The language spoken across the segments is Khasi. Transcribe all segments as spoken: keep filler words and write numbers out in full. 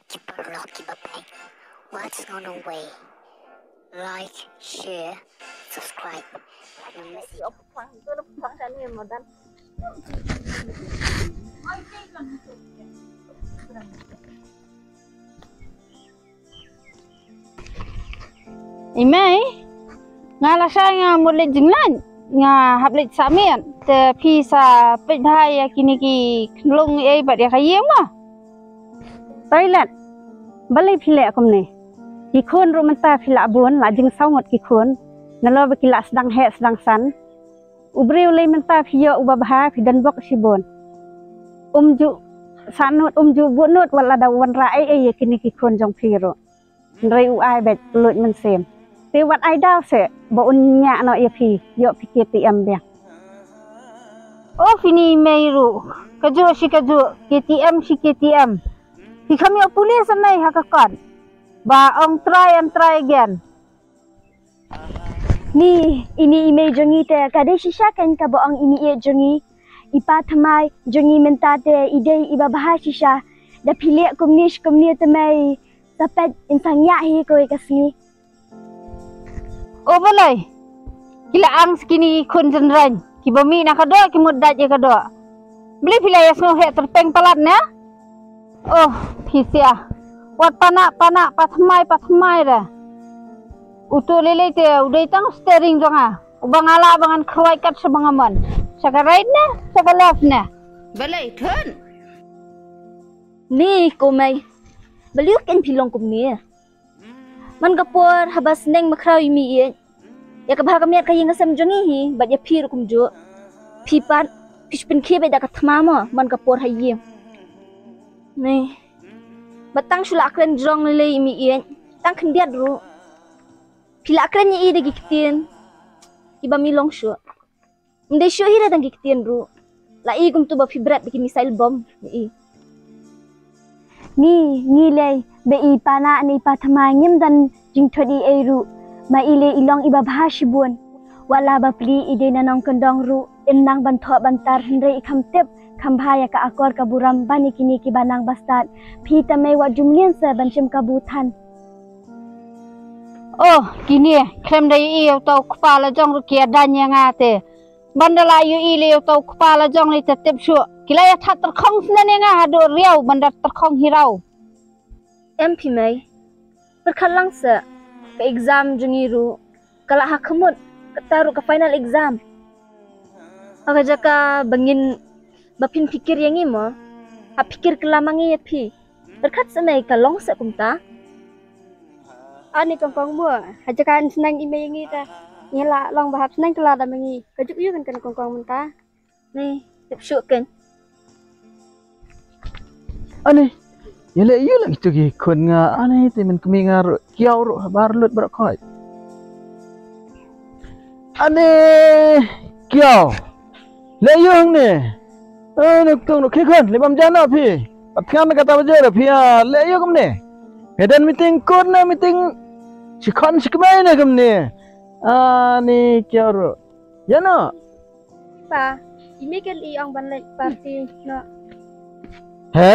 Ki paralok kiba peit, wat sngewbha wei. Like, share, subscribe. I mei, nga la shai nga mut leit jingleit, nga hap leit sa miet, te phi sa peit bha ïa kine ki khyllung ei bad ïa ka ïing mo. Toilet, balei phi leh kumne? Ki khun ruh mynta phi la bun, la jingsaw ngut ki khun, nalor ba ki la sdang heh sdang san. U briew lei mynta phi ïoh uba bha phi don bok shibun. Um ju sah nud, um ju buh nud wat lada wanrah ei ei ïa kine ki khun jong phi ruh. Hynrei u ai beit pynlut mynsiem. Te wat ai daw seh ba un ñiah noh ïa phi, ïoh phi K T M biang. O phi ni mei ruh, kajuh shi kajuh, K T M shi K T M. Phi kham ïoh pule sa mei ha ka kot. Ba ong try and try again. Ni, ini i mei jong ngi te, ka dei shisha kan kaba ong i mei jong ngi. I pa thymmai jong ngi mynta te, i dei iba bha shisha. Da phi leh kumne shi kumne te mei, sa peit in sa ñiah hi kawei ka sngi. O balei, ki la ang sa kine ki khun jynrang, kiba mih na ka doh ki mut dait ïa ka doh. Balei phi la ïa sngew heh tyrpeng palat ne? Oh, phi sia. Wat panak panak, pa thymmai pa thymmai re. Uto lei lei te u dei tang u steering jong nga, uba nga lah ba ngan khrwai kat shaba nga mon. Sha ka right ne, sha ka left ne? Balei thun? Ni ko mei, balei u khein phi long kumne? Man ka por haba sneng makhraw i mei ïeit, ïa ka bha ka miat ka ïing ka sem jong ngi hi, bad ïa phi ruh kumjuh. Phi pat, phi shu pynkhie beit da ka thma mo, man ka por ha ïing. Ni, ba tang shu la kren jrong lei lei i mei ïeit, tang khyndiat ruh. Phi la kren ïa i da ki ktien kiba mi long shuh. Ym dei shuh hi re tang ki ktien ruh. La i kumtu ba phi bret da ki missile bomb ïa i. Ni, ngi lei, ba i pa na ne i pa thymmai ngim don jingthut ei ei ruh. Ma i lei i long iba bha shibun. Wat la ba pli i dei na nongkyndong ruh, im nang ban thoh ban tar hynrei i kham tip, kham bha ïa ka akor ka burom ban ïa kine kiba nang bastad. Phi te mei wat ju mlien se ban shim kabu than. Oh, kine, khlem da ïohi ïa uta u kpa la jong ruh ki ïa dang ïa nga te. Ban da la ïohi lei ïa uta u kpa la jong lei te tip shuh. Ki la ïa thad tyrkhong snen ïa nga haduh riaw ban da tyrkhong hi raw. Em phi mei. Pyrkhat lang se. Ka exam jong ngi ruh ka la ha khmut. Kata ruh ka final exam. Ha ka jaka ba ngin, ba phin pyrkhat ïa ngi mo. Ha pyrkhat kylla ma ngi ïa phi. Pyrkhat sa mei ka long sa kumta. Ani kong kong mo, ha jaka in sneng i mei ngi ta. Ngi la long ba hap sneng kylla da ma ngi. Ka juk ïu kan kan kong kong mynta. Ni, tip shuh kan. Ani, ïa leh ïu la kitu ki khun nga, ani te men kmie nga ruh, kiaw ruh, bar lut bar khoi. Ani, kiaw. Leh ïu hangne. Eh, nuk tung nuk khikon, leh bam jana phi. Pat khan kata baje da phi, ah, leh ïu kumne. Phi don meeting kut na meeting. Shi khon shi kmai na kumne. Ani, kiaw ruh. Jana. Pa, i mei kan i ong ban leit party no. He?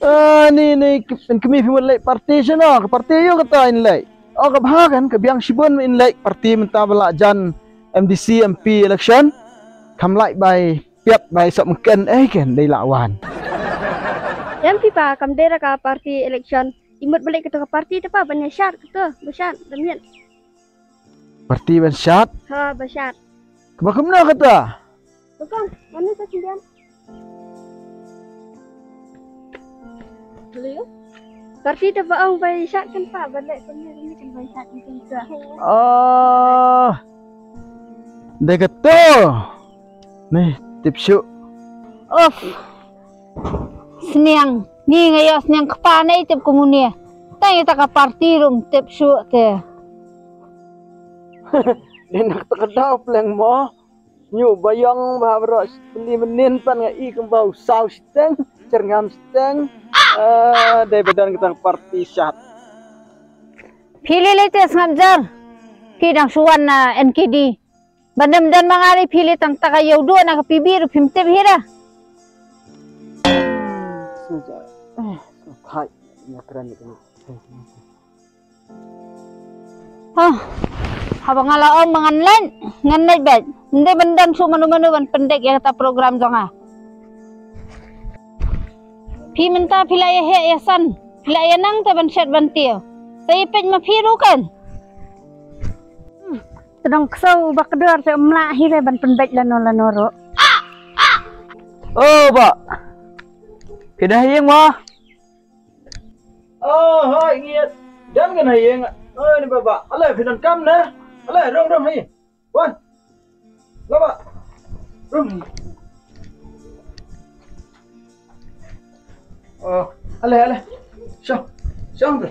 Ah, ni, ni, k-, kmie phi mut leit party shano, ka party ïu kata in leit. Oh, ka bha kan, ka biang shibun in leit party mynta ba la jan M D C, M P election. Kham leit bai piat bai sop mken, eh, kan dei la wan. Em phi pa, kam dei ra ka party election. I mut ba leit kato ka party te pa, ban ïa shad kato, ba shad, da miet. Party ban shad? Ha, ba shad. Kaba kumno kata? Tukang, mana sa sendirian? Hello? Party te ba ong ba shad kan pa, ba leh kan ni kan ba shad kan sa. Oh. Dei kato. Ni, tip shuh. Of. Sniang, ni nga ïa sniang kpa nei tip kumne. Tang ita ka party ruh tip shuh te. Dei nak ta ka daw pleng mo. Nyu bayong ba bro beli menin pan nga i kumba u saw siteng, cerngam siteng. Eh, dei badan kita party shad. Phi lei lei te sngap jar. Phi dang shu wan na N K D. Ban dem jan ma nga lei phi lei tang ta ka ïew duh na ka P B ruh phim tip hi da. Sngap jar. Eh. Thait, ïa kren ïa kane. Hah, haba nga la ong ba ngan leit, ngan leit beit. Ym dei ban don shuh mano mano ban pyndait ïa kata program jong nga. Phi mynta phi la ïa heh ïa san, phi la ïa nang te ban shet ban tiew. Sa ïa peit ma phi ruh kan. Hmm, te dang ksew ba kdor te ym lah hi re ban pynbeit lano lano ruh. Oh, bah. Phi da ha ïing mo? Oh, hoi, ngi don kan ha ïing. Hoi, ni baba. Ale, phi donkam ne? Ale, rung, rung, hi. Wan. Baba. Rung, hi. Oh, ale, ale. Shong. Shong te.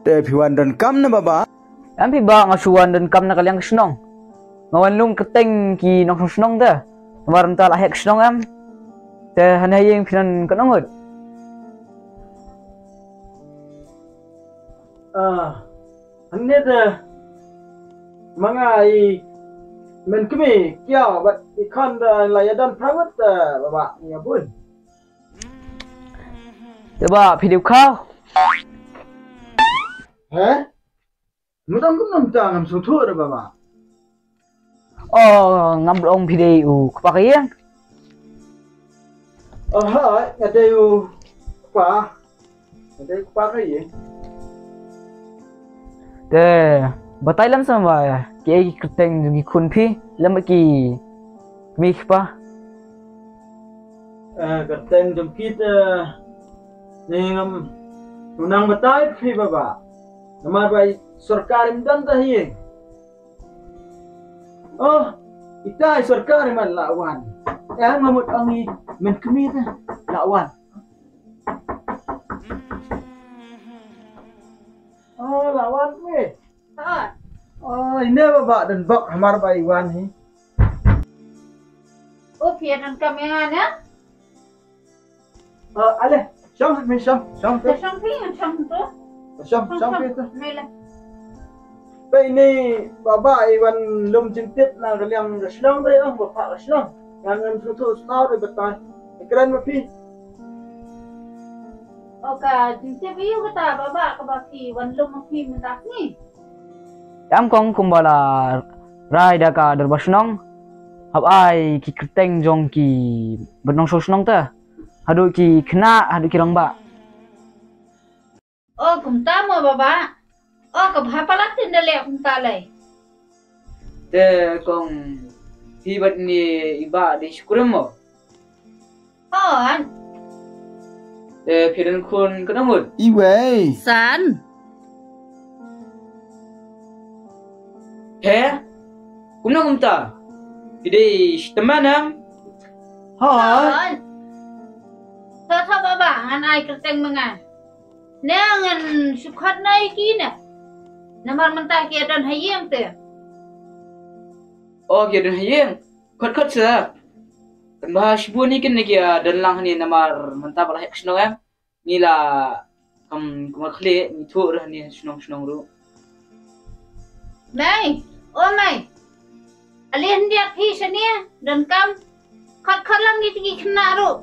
Te phi wan donkam ne, baba? Em phi, bah, nga shu wan donkam na ka liang ka shnong. Nga wan lum kyrteng ki nongshong shnong te. Namar mynta la heh ka shnong em. Te hane ha ïing phi don katno ngut? Ah, hangne te ma nga i men kmie kiaw bad i khon te la ïa don phra ngut te, baba, ïa bun. Te bah, phi dei u khaw? He? Mutang kumno mynta ngam sngewthuh re, baba. Oh, ngam ong phi dei u kpa ka ïing. Oh, ha, nga dei u kpa. Nga dei u kpa ka ïing. Te batai lem sa ma, kiei ki kyrteng jong ki khun phi, lem bad ki kmie ki kpa. Eh, kyrteng jong ki te, ni ngam, ngam nang batai phi, baba. Namar ba i sorkar im don te hi. Oh, ita i sorkar i man la wan. Eh, nga mut ong i men kmie te la wan. Oh, la wan kmie. Ha. Oh, ine baba don bok hamar ba i wan hi. Oh, phi donkam ïa nga ne? Ah, ale, shong, shong, shong, shong. Shong phi, shong tu. Shong, shong phi tu. Mela. Pei ni baba i wan lum jingtip na ka liang ka shnong, pei ong ba pha ka shnong. Ngan ngan tu tu star i batai. I kren ma phi. O ka jingtip ïa kata baba kaba phi wan lum ma phi mynta ni. Em kong, kumba la rai da ka dorbar shnong, hap ai ki kyrteng jong ki bad nongshong shnong te. Haduh ki khynnah, haduh ki rangbah. O kumta mo baba. O ka bha palat tin da leh kumta lei. Te kong, phi bad ni i bah dei shu kurim mo? Hooid. Te phi don khun katno ngut? Iwei. San. He? Kumno kumta? Phi dei shi tymmen em? Hooid. Hooid. Tha tha baba, ngan ai kyrteng ma nga. Ne ngan shu khot na ïa ki ne. Namar mynta ki ïa don ha ïing te. O, ki ïa don ha ïing. Khot khot sa. Kan bha shibun ïa kine ki ïa don lang hangne namar mynta ba la heh ka shnong em. Ngi la kam, kam khlieh, ngi thuh ruh hangne shnong shnong ruh. Mei, o mei. Ale hyndiat phi shane, donkam. Khot khot lang ïa ki khynnah ruh.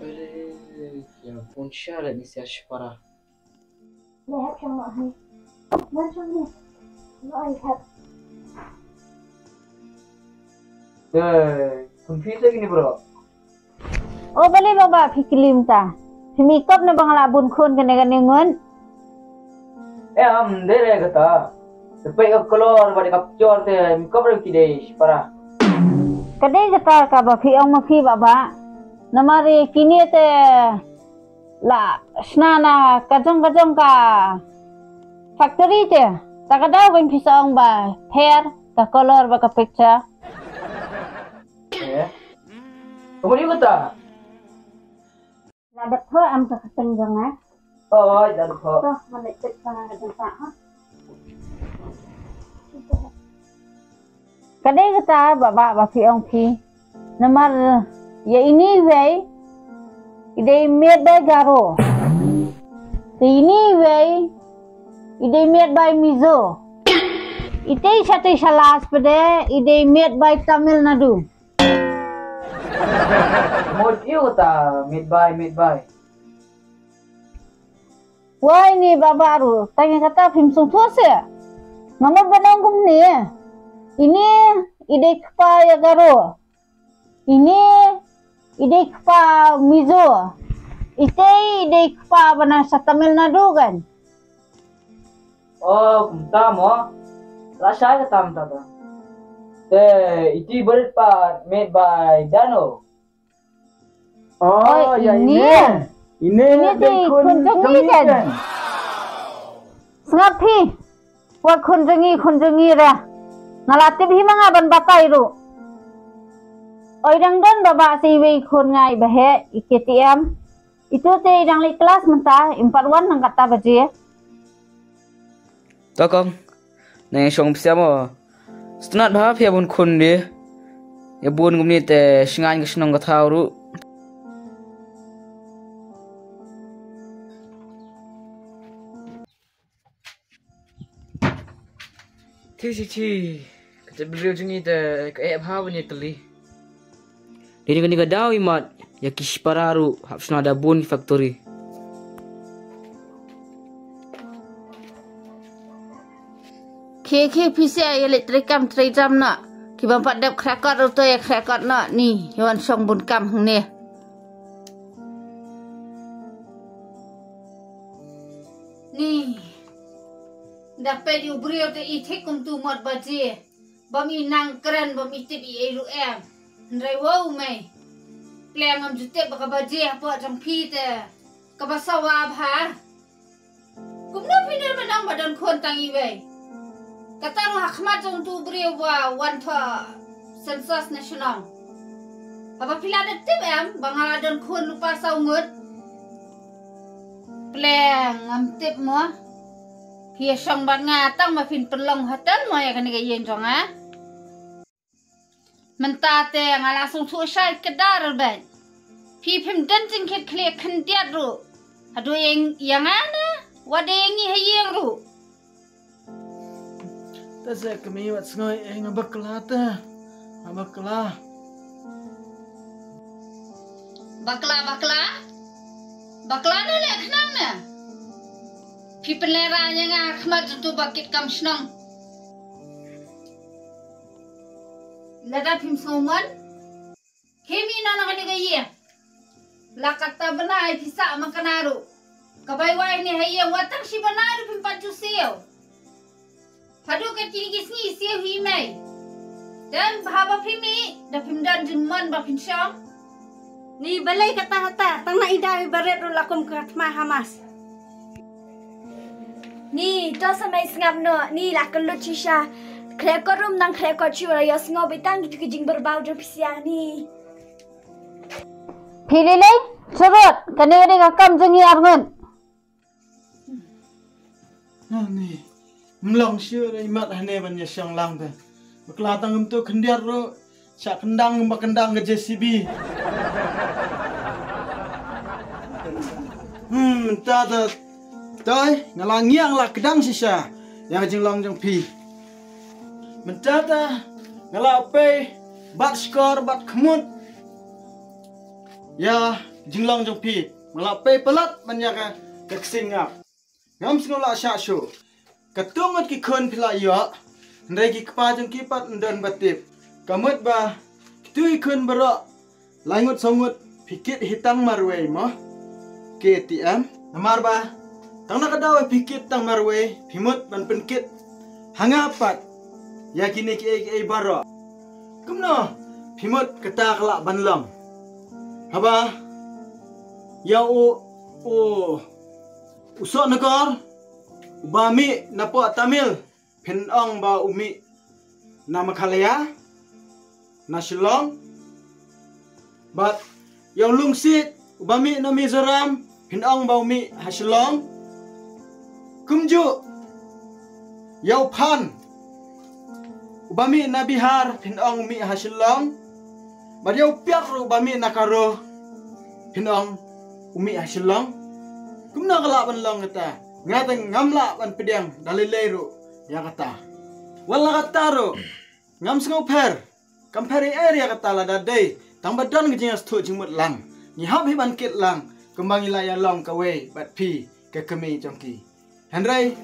Are, ïa bun sha leh ni sia shipara. Te, confuse lagi ni, bro. O balei baba phi kylli mynta? Phi mih kop ne ba nga la bun khun kane kane ngut? Em, dei re kata. Te peit ka kolor bad ka picture te, mih kop re ki dei shipara. Ka dei kata kaba phi ong ma phi baba. Namar kine te la shna na ka jong ka jong ka factory te. Ta ka daw ban phi sa ong ba pher ka kolor bad ka picture. Eh? Ka mut ïa kata? Adat ho am ka khateng jong nga. Oi, dan ho. To, mane cek ka jong ka ha. Ka dei kata ba ba ba phi ong phi. Namar ïa ini wei i dei miet bai Garo. Te ini wei i dei miet bai Mizo. Ite i shatei shalas pede i dei miet bai Tamil Nadu. Mut ïu kata miet bai miet bai. Wai ni baba ru, tang ïa kata phim sngewthuh se. Nga mut ban ong kumne. Ini i dei kpa ïa Garo. Ini i dei kpa Mizo. Ite i dei kpa bana sa Tamil Nadu kan. Oh, kumta mo. La shai kata kumta ta. Te iti barit pat miet bai Dano. Oh, oi, ya ini. Ini. Ini te khun jong ngi kan. Sngap phi. Wat khun jong ngi, khun jong ngi re. Nga la tip hi ma nga ban batai ruh. Oi dang don baba sa iwei khun nga i ba heh i K T M. Itu te i dang leit klas mynta, im pat wan nang kata baje. To kong, nang ïa shong pisa mo. Sngewtynnat bha phi ïa bun khun de. Ïa bun kumne te shngain ka shnong ka thaw ruh. Thi thi thi. Ka jaitbynriew jong ngi te ka eh bha ban ïa kylli. Dei na kane ka daw imat ïa ki shipara ruh hap shna da bun ki factory. Khie khie phi sa ïa leit trei kam trei jam noh. Ki bym pat dep khrekot ruh to ïa khrekot noh ni ïa wan shong bun kam hangne. Ni da peit ïa u briew te i thik kumtu mot baje. Bym i nang kren bym i tip i ei ruh em. Hynrei wow mei. Pleng ngam ju tip ba ka baje hapoh jong phi te kaba sawa bha. Kumno phi don ba nang ba don khun tang iwei. Kata ruh ha khmat jong utu u briew ba wan thoh census na shnong. Haba phi la da tip em ba nga la don khun lypa saw ngut. Pleng ngam tip mo. Phi ïa shong bad nga tang ba phin pynlong hotel mo ïa kane ka ïing jong nga. Mynta te nga la sngewthuh shai kdar bad phi phim don jingkit khlieh khyndiat ruh. Haduh ïa nga ne wat ïa ngi ha ïing ruh. Te sa kmie wat sngewthuh ïa nga bakla te. Nga bakla. Bakla bakla. Bakla ne leh khnang ne. Phi pynlehrain ïa nga ha khmat jong utu ba kit kam shnong. Lada phim sngewmon. Khie mih noh na kane ka ïing. La katta bnai phi sah ma kane ruh. Ka bai wai ne ha ïing wat tang shi bnai ruh phim pat ju siew. Haduh kat kine ki sngi siew hi mei. Te haba phi mih da phim don jingmon ba phin shong. Ni balei kata kata tang na i daw i barit ruh la kum ka thma ha mask. Ni to sa mei sngap noh ni la kyllut shisha. Khrekot ruh ym nang khrekot shuh la ïohsngew beit tang kitu ki jingberbau jong phi sha ni. Phi lei lei sharud kane ka dei ka kam jong ngi arngut. Ani mlong shuh da imat hane ban ïa shong lang te. Bakla tang kumtu khyndiat ruh. Shah kyndang ba kyndang ka J C B. Hmm, mynta te. Toi, nga la ngiang la kdang shisha ïa ka jinglong jong phi. Mynta te nga la pei bad shkor bad khmut ïa ka jinglong jong phi. Nga la pei palat ban ïa ka, ka ksing ngap. Ngam sngew la shah shuh. Katto ngut ki khun phi la ïoh. Hynrei ki kpa jong ki pat ym don ba tip. Ka mut ba kitu ki khun baroh lai ngut saw ngut phi kit hi tang marwei mo. K T M. Namar ba tang na ka daw phi kit tang marwei phi mut ban pynkit ha nga pat ïa kine kiei kiei baroh. Kumno phi mut kata ka lah ban long. Haba ïa u, u U Soh Nagor uba mih na poh Tamil phin ong ba u mih na Meghalaya, na Shillong. Bad ïa u Lungsiej Uba mih na Mizoram, phin ong ba u mih ha Shillong. Kumjuh ïa u Phan, uba mih na Bihar, phin ong u mih ha Shillong. Bad ïa u Piak ruh uba mih na Garo, phin ong u mih ha Shillong. Kumno ka lah ban long kata? Nga te ngam lah ban pdiang da lei lei ruh ïa kata. Wat la kata ruh, ngam sngewpher. Kam pher ei ei ïa kata lada dei tang ba don ka jingïasngewthuh jingmut lang. Ngi hap hi ban kit lang kumba ngi la ïalong kawei bad phi, ka kmie jong ki. Hynrei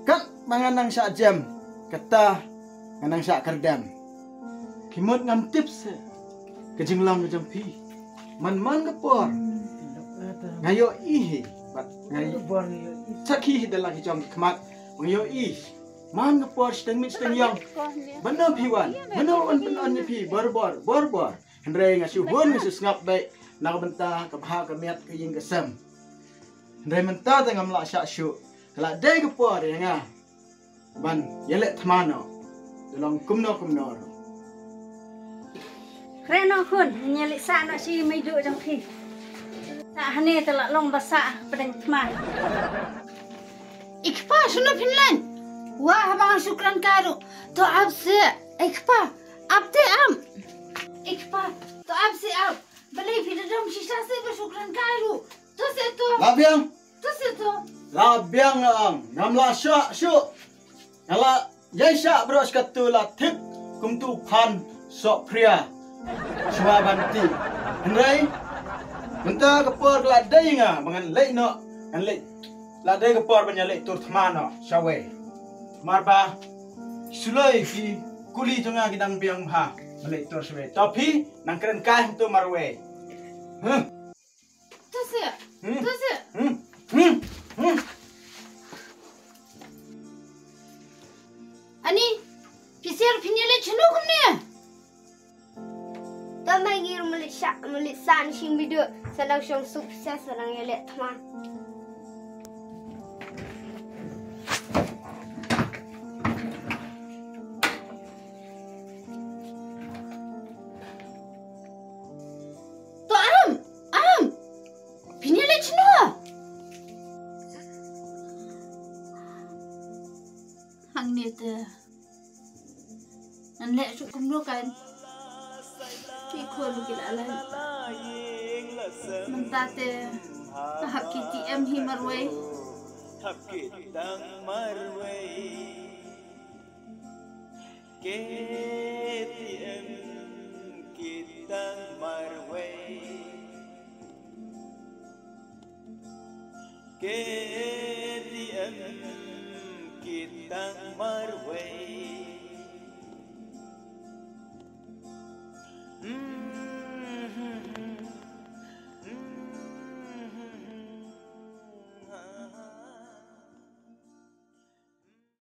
katba nga nang shah jem, kata nga nang shah kyrdem. Ki mut ngam tip seh ka jinglong ka jong phi. Man man ka por nga ïohi hi bad nga ïohi sakhi hi da la ki jong ki khmat. Nga ïohi man ka por shiteng miet shiteng ïong. Mano phi wan? Mano wan pynban ïa phi? Bor bor, bor bor. Hynrei nga shu hun, nga shu sngap beit na ka bynta ka bha ka miat ka ïing ka sem. Hynrei mynta te ngam lah shah shuh. Ka la dei ka por ïa nga ban ïaleh thma noh. Da long kumno kumno ruh. Kren noh khun, ngi leit sah noh shi mei duh jong phi. Sah hangne te la long ba sah pdeng thma. I kpa, shano phin leit? Wah, haba nga shu kren kai ruh. To ap seh. I kpa, ap te ap. I kpa, to ap seh ap. Balei phi da dom shisha seh ba shu kren kai ruh. To seh to. La biang. To seh to. La biang nga ong. Ngam lah shah shuh. Nga la ïai shah baroh shi katto la thik kum tu phan soh phria. Shuwa ban ti. Hynrei mynta ka por ka la dei nga ba ngan leit noh, ngan leit. La dei ka por ban ïaleit tur thma noh shawei. Namar ba suloi ki kuli jong nga ki dang biang bha ban leit tur shawei. To phi nang kren kai hangto marwei. Huh? To seh. Hmm? To seh. Hmm? Hmm? Hmm? Ani, phi seh phin ïaleit shano kumne? To ma ngi ruh ma leit shah, ma leit sah shi mei duh, sa dang shong suk phi seh, sa dang ïaleh thma. To am, am. Phin ïaleit shano? Hangne te. Ngan leh shuh kumno kan. Ki khun ki la leh. Mynta te. Ka hap ki T M hi marwei. Hap ki tang marwei. K T M ki tang marwei. K T M ki tang marwei.